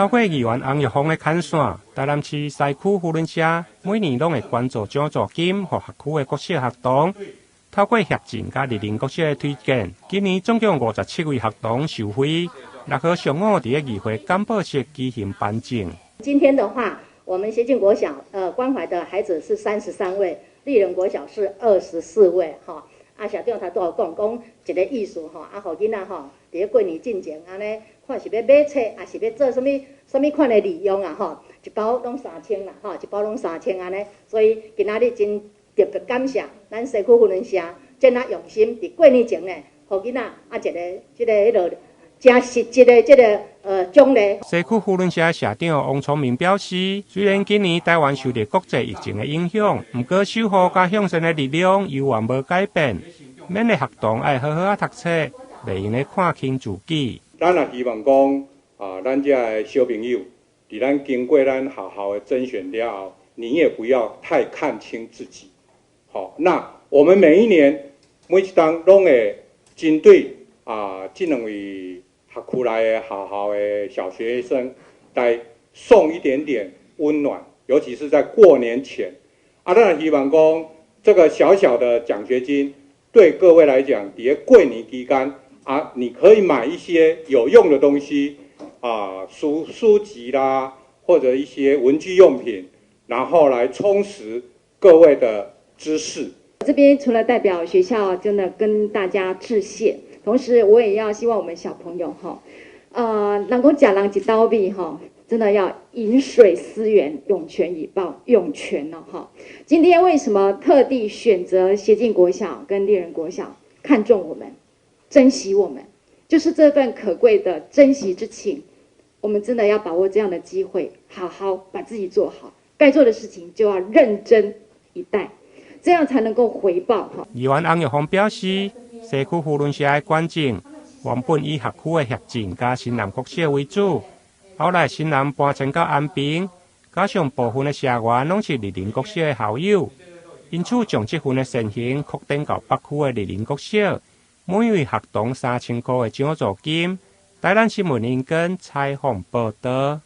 透過議員翁玉鳳的牽線，台南市西區扶輪社每年攏會捐助獎助金予轄區的國小學童。透過協進佮麗林國小的推薦，今年總共57位學童受惠。6號上午佇咧議會簡報室舉行頒獎。今天的話，我們協進國小關懷的孩子是33位，麗人國小是24位，哈。啊，校長頭拄仔講講一个意思吼，啊，予囡仔吼，佇咧過年進前按呢，看是欲買冊，抑是欲做啥物啥物款的利用啊，吼，一包攏三千啦，吼，一包攏三千按呢，所以今仔日真特別感謝咱西區扶輪社這麼用心，佇過年前呢，予囡仔啊一个這个彼落誠實質的這个獎勵。西區扶輪社社長王聰明表示，雖然今年台灣受著國際疫情的影響，毋過守護佮向善的力量猶原無改變，勉勵學童愛好好仔讀冊，袂用得看輕自己。咱也希望講啊，咱遮的小朋友，佇咱經過咱學校的甄選了後，你也不要太看輕自己。好，那我們每一年每一冬攏會針對啊，這兩位學區內的學校的小學生來送一點點溫暖，尤其是在過年前。啊，當然希望講這個小小的獎學金對各位來講，佇過年期間啊，你可以買一些有用的東西啊，書籍啦，或者一些文具用品，然後來充實各位的知識。這邊除了代表學校，真的跟大家致謝。同時，我也要希望我們小朋友哈，人講食人一斗米哈，真的要飲水思源，湧泉以報，湧泉了哈。今天為什麼特地選擇協進國小跟麗人國小，看重我們，珍惜我們，就是這份可貴的珍惜之情。我們真的要把握這樣的機會，好好把自己做好，該做的事情就要認真以待，這樣才能夠回報哈。議員翁玉鳳表示，西區扶輪社的捐贈原本以學區的協進佮新南國小為主，後來新南搬遷到安平，加上部分的社員攏是麗林國小的校友，因此將這份的善行擴展到北區的麗林國小，每位學童3000箍的獎助金。台南新聞林根採訪報導。